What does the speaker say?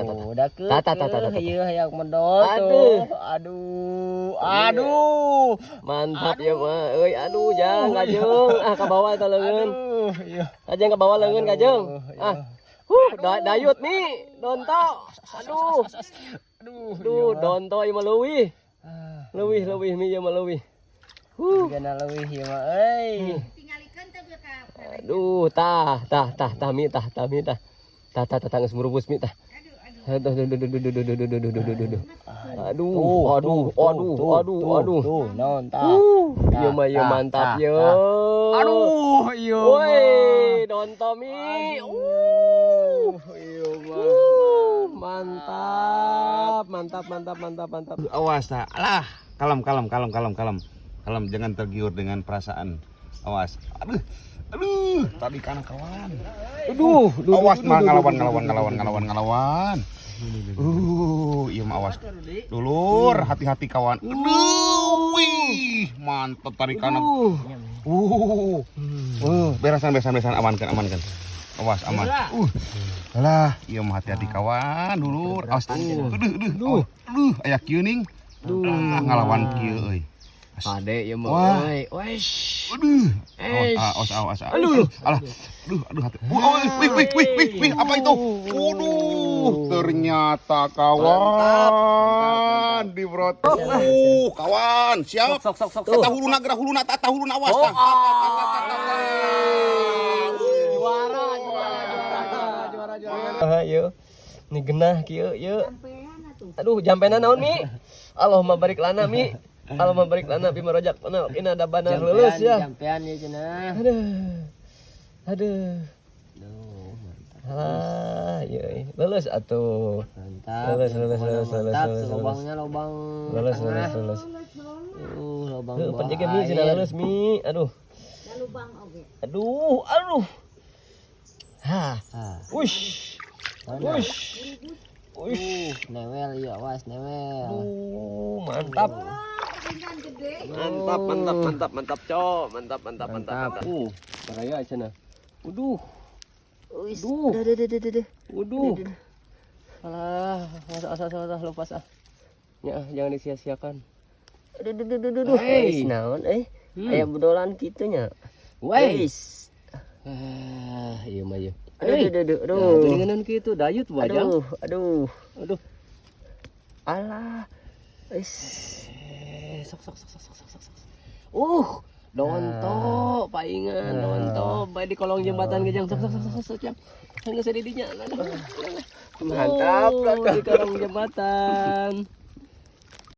Udah ke. Tah, tah, tah, tah, tah, tah. Ieu hayang medot Aduh. tuh. Aduh. Aduh. Mantap ya mah. Euy, aduh, jang kajeng. Ah, ka bawah eta leungeun. Aduh, iya. Kajeng ka bawah leungeun kajeng. Aduh, iya. Ah. Dayut nih, donto. Aduh. Aduh. Aduh, donto ieu mah leuwih. Ah, Leuwih, leuwih mi ieu mah leuwih. Gana leuwih ieu mah euy. Tingalikeun teh ka. Aduh, tah, tah, tah, tah mi, tah, tah mi, tah. Tah, tah, tah, tah, geus murubus mi, tah. Aduh, aduh. Aduh, aduh, aduh, aduh, aduh, aduh, aduh, aduh, aduh, aduh. Aduh, Tuh, aduh, tuh, aduh, tuh, aduh, tuh, aduh. tuh, naon tah. Ieu mah ieu Tah, mantap tah, ye. tah. Aduh, ieu mah. Woi, donto mi. Ieu mah. Mantap, mantap, mantap, mantap, mantap. Awas tah. Alah, kalem kalem kalem kalem kalem. Kalem, jangan tergiur dengan perasaan. Awas. Aduh. Aduh, tadi kana kawan. Aduh, aduh, Awas aduh, mah aduh, ngalawan aduh, ngalawan aduh, ngalawan aduh, ngalawan ngalawan. Iya mah awas. Dulur, hati-hati kawan. Aduh, wih, mantap tarikan. Aduh. Beresan beresan beresan, amankan amankan. Awas aman. Alah, iya mah hati-hati kawan, dulur. Awas. Aduh, aduh, aduh. Aduh, aya kieu ning. Aduh, ngalawan kieu euy. Pade ieu mah Wah. euy. Wesh. Aduh. Eh. Awas, awas, awas. Aduh. Alah. Aduh, aduh hati. Oh, wih, wih, wih, wih, wih, apa itu? Waduh, ternyata kawan di brot. Kawan, siap. Sok sok sok. Eta huluna geura huluna, tah huluna, awas Oh, tah. Juara, juara, juara, juara, juara. Ah, yeuh. Ini genah kieu, yeuh. Sampean atuh. Aduh, jampena naon mi? Allahumma barik lana mi. Allahumma barik lana bima razaqtana wa qina adzabannar lulus ya. Jampean ieu cenah. Aduh. Aduh. Aduh, mantap. Alah, ieu lulus atuh. Mantap. Lulus, ya, lulus, pokoknya lulus, lulus, mantap. lulus, lulus. Lubangnya lubang Lulus, tengah. lulus, lulus. Lubang Heuh, bawah pan jeung mi cenah air. lulus mi. Aduh. Da lubang oge. Aduh, aduh. Hah. Ah, Wush. mana? Wush. Wush. Newel iya, awas newel. Aduh, mantap. Oh, palingan gede. Mantap, mantap, mantap, mantap, cok. Mantap, mantap, mantap. Mantap. Baraya cenah. Uduh, Uis. Duh. Duh, duh, duh, duh, duh. uduh. Alah, masa asal asal lepas ah. Ya, jangan disia-siakan. Aduh, duh, duh, duh, duh, duh. Hey. Wis naon eh? Aya bedolan kitu nya. Wey. Wis. Ah, iya mah ieu. Aduh, duh, duh, duh, aduh. Nah, geuningan kitu dayut wajang. Aduh, aduh. Aduh. Alah. Wis. Eh, sok sok sok sok sok sok sok. Donto, paingan, donto, bae di kolong jembatan gejang sok sok sok sok sok jang. Geus di dinya. Aduh. Mantap lah Di kolong jembatan.